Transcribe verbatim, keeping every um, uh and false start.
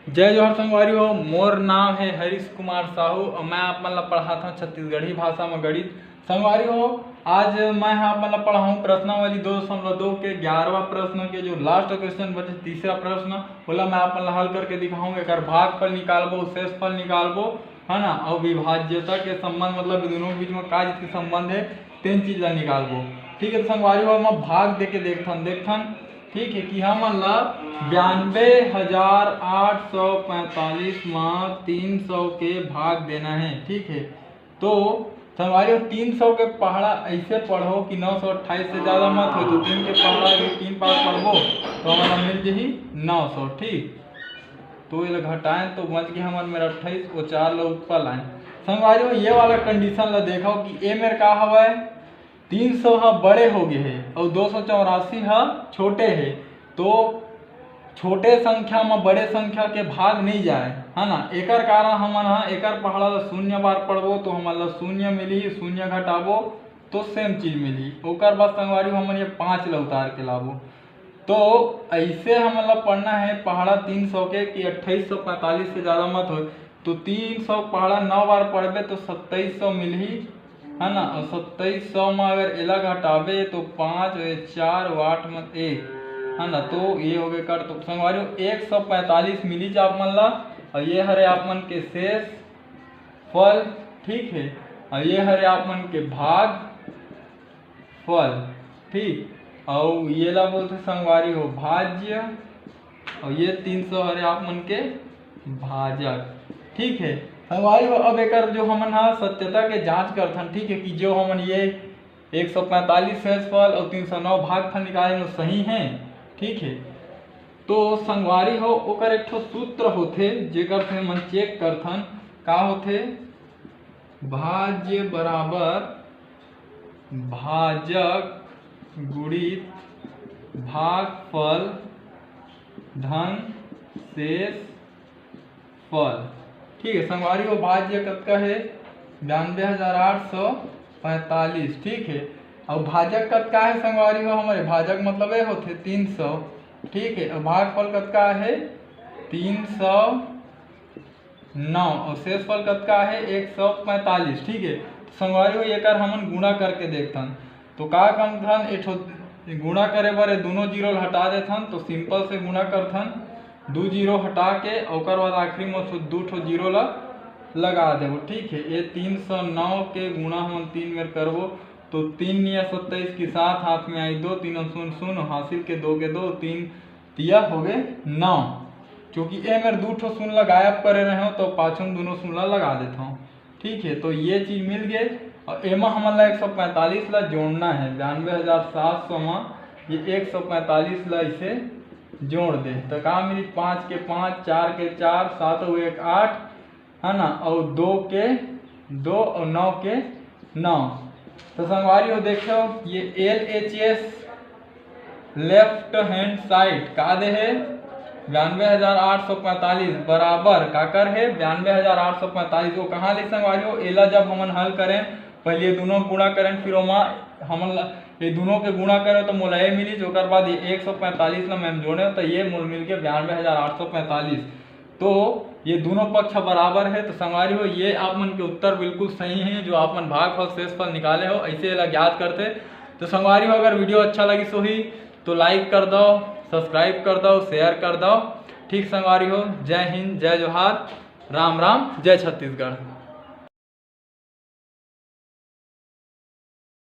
जय जोहार संगवारी हो, मोर नाम है हरीश कुमार साहू और मैं आप मन ला पढ़ात हूँ छत्तीसगढ़ी भाषा में गणित। संगवारी हो, आज मैं ह आप मन ला पढ़ाहूँ प्रश्नावली दो दशमलव दो के ग्यारहवाँ प्रश्न के जो last question बचे, तीसरा प्रश्न, ओला मैं आप मन ला हल करके दिखाहूँ। एकर भागफल निकालबो, शेषफल निकालबो, है ना, और विभाज्यता के संबंध, मतलब दोनों के बीच में का चीज के संबंध है, तेन चीज ला निकालबो। ठीक है, तो संगवारी हो, हम भाग दे के देखथन, देखथन, ठीक है, कि हमन ला बयानबे हजार आठ सौ पैंतालीस में तीन सौ के भाग देना है। ठीक है, तो संगवारी हो, तीन सौ के पहाड़ा ऐसे पढ़ो कि नौ सौ अट्ठाईस से ज्यादा मत हो, तो तीन के पहाड़ा अगर तीन बार पढ़बो तो हमारा मिल जही नौ सौ। ठीक, तो ये घटाएं तो बच गए हमारे मेरा अट्ठाईस, वो चार लोग ऊपर लाए। संगवारी हो, ये वाला कंडीशन ला देखो कि ए मेर का हवा है, तीन सौ ह बड़े हो गए है और दो सौ चौरासी ह छोटे है, तो छोटे संख्या में बड़े संख्या के भाग नहीं जाए, है ना। एकर कारण हमन ह एकर पहाड़ा ला शून्य बार पढ़बो तो हमन ला शून्य मिली, शून्य घटाबो तो सेम चीज मिली। ओकर बाद संगवारी हो हमन ये पाँच ला उतार के लाबो। तो ऐसे हमन ला पढ़ना है पहाड़ा तीन सौ के कि अट्ठाईस सौ पैंतालीस से ज्यादा मत हो। तो तीन सौ पहाड़ा नौ बार पढ़बे तो सत्ताईस सौ मिलही, है ना। और सत्ताईस सौ में अगर एला घटाबे तो पाँच, ये चार, आठ में एक, है ना। तो ये हो गए कर, तो संगवारी हो एक सौ पैंतालीस मिली आप मन ला। और ये हरे आप मन के शेष फल, ठीक है। और ये हरे आप मन के भाग फल, ठीक। और ये ला बोलते संगवारी हो भाज्य, और ये तीन सौ हरे आप मन के भाजक, ठीक है। संगवारी हो, अब एकर जो हमन हा सत्यता के जांच करथन, ठीक है, कि जो हमन ये एक सौ पैंतालीस शेषफल और तीन सौ नौ भागफल निकाले, वो सही है, ठीक है। तो संगवारी हो, ओकर एक ठो सूत्र होथे, जेकर से हमन चेक करथन, का होथे, भाज्य बराबर भाजक गुणित भागफल धन शेष फल। ठीक है संगवारी हो, भाज्य कतका है, बयानबे हजार आठ सौ पैंतालीस। ठीक है, और भाजक कतका है संगवारी हो, हमारे भाजक मतलब ये होते तीन सौ। ठीक है, और भागफल कतका है, तीन सौ नौ, और शेषफल कतका है, एक सौ पैंतालीस। ठीक है, तो संगवारी हो, एकर हमन गुणा करके देखथन। तो का करथन, एक ठो गुणा करे बर ये दोनों जीरो ल हटा देथन, तो सिंपल से गुणा करथन, दू जीरो हटा के, ओकर बाद आखिरी में दू ठो जीरो ला लगा देबो। ठीक है, ये तीन सौ नौ के गुणा हमन तीन बेर करबो, तो तीन निया सत्ताईस के साथ हाथ में आई दो, तीन शून्य शून्य, हासिल के दो के दो, तीन तिया हो गए नौ। क्योंकि ए मेर दू ठो शून्य ला गायब करे रहे हो, तो पाछू में दोनों शून्य ला लगा देता हूँ। ठीक है, तो ये चीज मिल गए। और एमा हमन ला एक सौ पैंतालीस ला जोड़ना है, बयानबे हजार सात सौ में ये एक सौ पैंतालीस ला इसे जोड़ दे, तो का मिली, पाँच के पाँच, चार के चार, सात और एक आठ, है ना, और दो के दो और नौ के नौ। तो संगवारी हो, देखो, ये L H S left hand side का दे है, बयानबे हजार आठ सौ पैंतालीस बराबर काकर है, बयानबे हजार आठ सौ पैंतालीस। वो कहाँ ले संगवारी हो, एला जब हमन हल करें, पहले ये दोनों गुणा करें, फिर ओमा हमन ला, ये दोनों के गुणा करें तो मोला ये मिली, ओकर बाद ये एक सौ पैंतालीस ला मैं जोड़े, तो ये मोल मिल के बयानबे हजार आठ सौ पैंतालीस। तो ये दोनों पक्ष बराबर है। तो संगवारी हो, ये आप मन के उत्तर बिल्कुल सही है, जो आप मन भागफल शेषफल निकाले हो, ऐसे एला ज्ञात करते। तो संगवारी हो, अगर वीडियो अच्छा लगिस होही तो लाइक कर दो, सब्सक्राइब कर दो, शेयर कर दो। ठीक संगवारी हो, जय हिंद, जय जोहार, राम राम, जय छत्तीसगढ़।